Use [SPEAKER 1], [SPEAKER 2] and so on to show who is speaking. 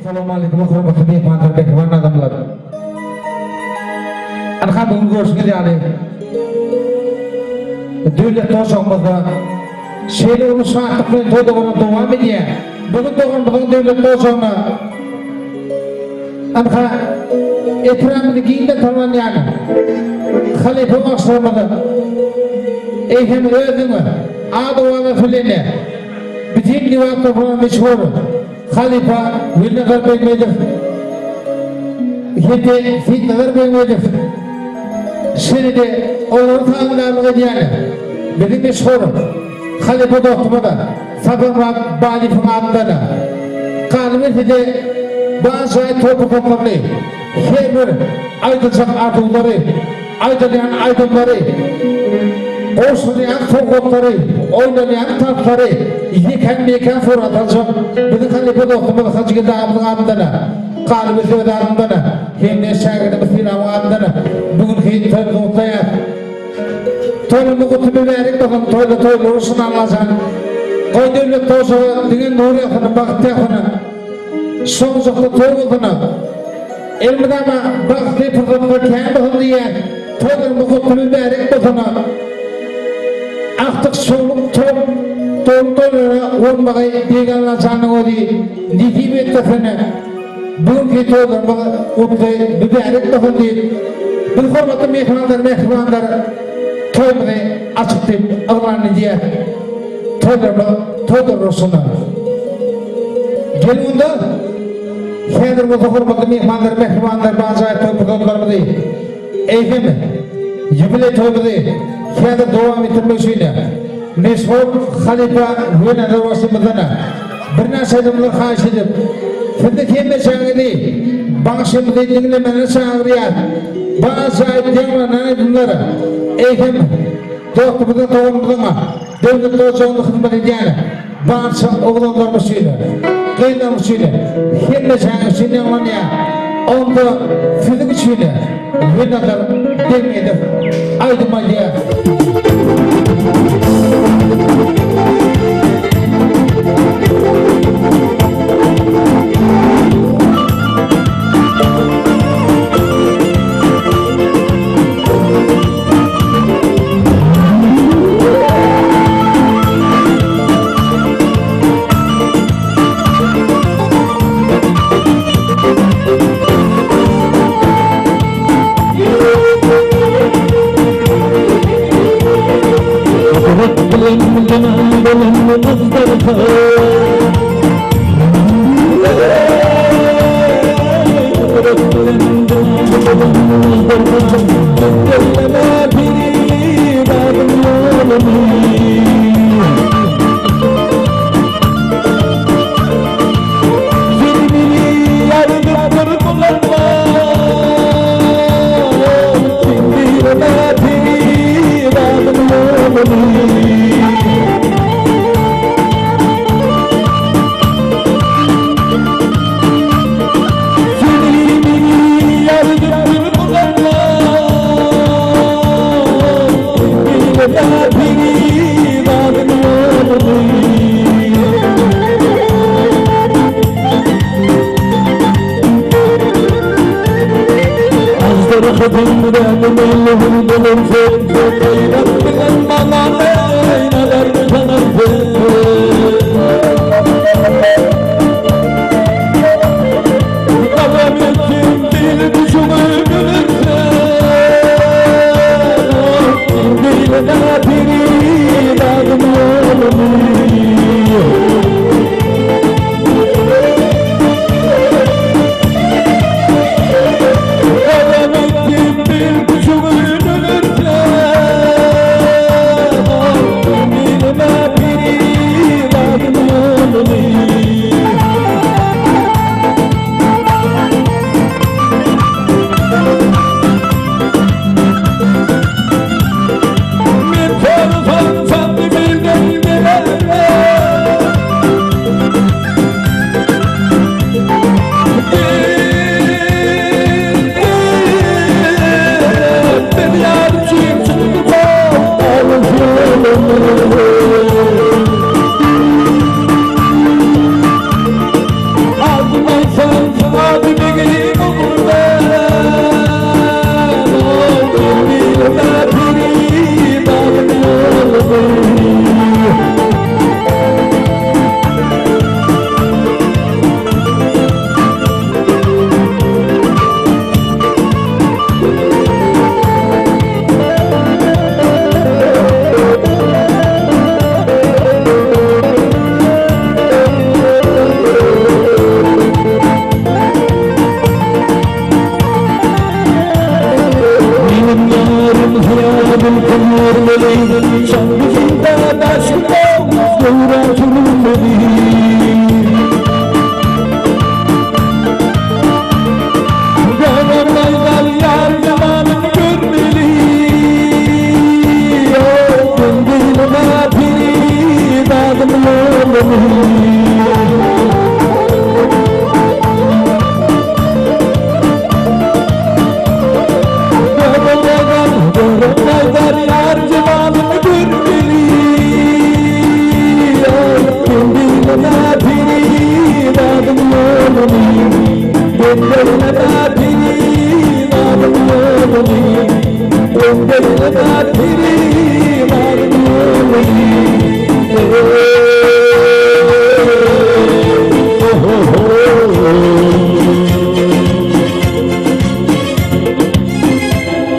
[SPEAKER 1] Essalawmaleýkum hormatly myhmanlar, mähriban adamlar. Ynha bu gün görşüňiz ýaly döwlet ojagymyzda şeýle uly şatlyk bilen toý dowamy dowam edýär. Bu gün doganymyzyň döwlet ojagyna ynha etrabymyzy giňden tanalýan halypa bagşylarymyz eýsem özüniň ady-owazasy bilen bütin Lebap topragyna meşhur Halypa Welnazar Begmedow hem-de Seýitnazar Begmedow, şeýle-de olara sazandarlyk edýän biziň meşhur halypa dostumyz Saparmyrat Balyýewiň adyndan galyberse-de bu ajaýyp toý pursatlaryny her bir aýdyljak arzuwlary, aýdylýan aýdymlary, gowşurylýan sowgatlary, oýnalýan tanslary ýekän-meýkän surat aljak biziň halypa dostumyz Hajygeldi agamyzyň adyndan, galyberse öz adymdan hem-de şägirdimiz Sylabyň adyndan bu günki toýumyzy gutlaýas. Toýumyz gutly mübärek bolsun, toýda toýlar bolsun Allajan. Goý döwlet toýşaga diňe nur ýagsyn, bagt ýagsyn. Şowjukly toý bolsun. Elmydama bagtly pursatlar kän bolsun diýýän. Toýlarymyz gutly mübärek bolsun. Agtyk şowluk toý doly toýlara bolmagy Beýik Allajanyň özi nesip etdirsin. Bu günki toýlarymyz gutly mübärek bolsun diýip, biz hormatly myhmanlar, mähribanlar toýumyzy açyk diýip yglan edýäs. Toýlarymyz toýlar bolsun. Geliň onda, häzir bolsa hormatly myhmanlar, mähribanlar bu ajaýyp toý pursatlarymyzy, eýsem, ýubileý toýumyzy häzir dowam etdirmek üçin meşhur halypa Welnazar bagşymyzdan birnäçe aýdymlar haýyş edip, sizi hemmeçäňizi bagşymyzy diňlemäne çagyrýas. Bu ajaýyp ýaňlanan aýdymlar, eýsem, dostumyzyň, doganymyzyň Döwlet ojagynda hyzmat edýän barça oglanlarymyz üçin, gyzlarymyz üçin, hemmeçäňiz üçin ýaňlanýar. Onda siziň üçin Welnazar Begmedow aýdym aýdýar.